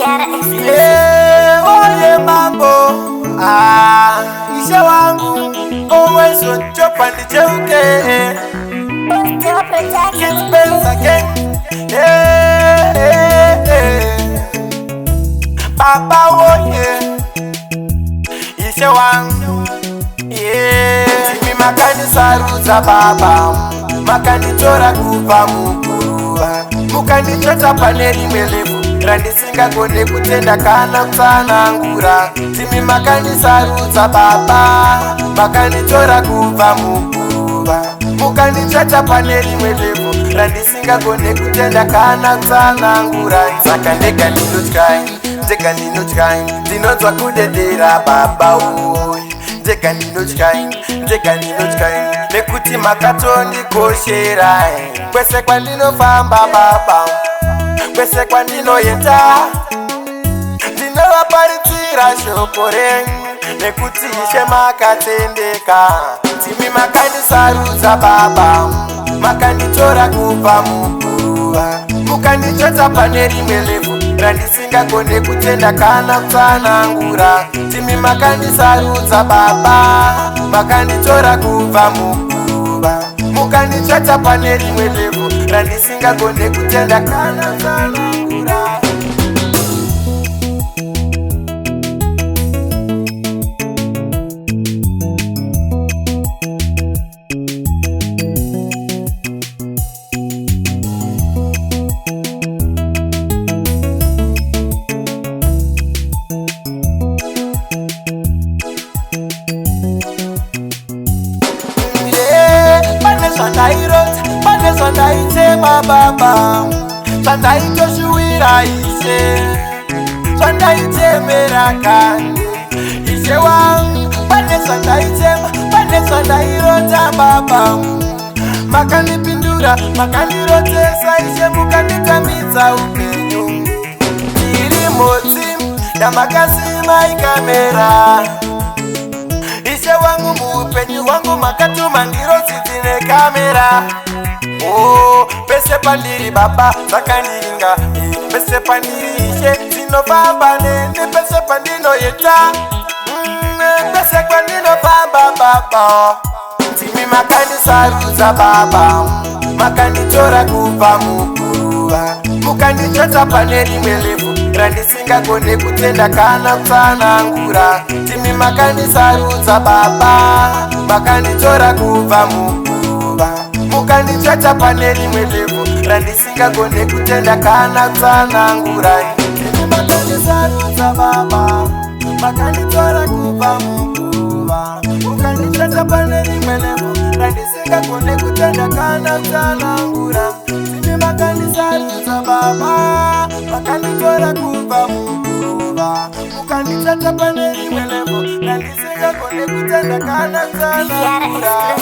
DR exclusive. Oye mambo, ah, ishe wangu always on top and cheuke. Still protect. Kids Benz again. Yeah, yeah, yeah. Baba oye, ishe wangu. Yeah. Ndimi makandisarudza baba, makanditora kubva muguruva, mukandichota pane rimwe level randisingagone kutenda kana kutsanangura. Ndimi makandisarudza baba, makanditora kubva muguruva, mukandichota pane rimwe level randisingagone kutenda kana kutsanangura. Saka ndega ndinotyai, ndega ndinotyai, ndinonzwa kudedera baba oye. Ndega ndinotyai, ndega ndinotyai, nekuti makatondikoshera. Kwese kwandinofamba baba, kwese kwandinoenda, ndinovaparidzira shoko renyu, nekuti ishe makatendeka. Ndimi makandisarudza baba, makanditora kubva muguruva, mukandichota pane rimwe level randisingagone kutenda kana kutsanangura. Ndimi makandisarudza baba, makanditora kubva muguruva, mukandichota pane rimwe level randisingagone kutenda kana kutsanangura. Yeah, pane zvandairota, pane zvandaichema baba, zvandaitoshuwira ishe, zvandaichemera kani ishe wangu. Pane zvandaichema, pane zvandairota baba, makandipindura, makandirotesa ishe, mukanditambidza upenyu. Ndiri motsi yamakasima ikamera, ishe wangu. Muupenyu hwangu makatuma ngirozi dzine kamera. Oh, pese pandiri baba dzakandiringa, pese pandiri ishe dzinofamba neni, pese pandinoyeta, pese kwandinofamba baba. Ndimi makandisarudza baba, makanditora kubva muguruva, mukandichota pane rimwe level randisingagone kutenda kana kutsanangura. Ndimi makandisarudza baba, makanditora kubva muguruva, mukandichota pane rimwe level randisingagone kutenda kana kutsanangura. Ndimi makandisarudza baba, makanditora kubva muguruva, mukandichota pane rimwe level randisingagone kutenda kana kutsanangura. Ndimi makandisarudza baba, makanditora kubva muguruva, mukandichota pane rimwe level randisingagone kutenda kana DR kutsanangura. exclusive.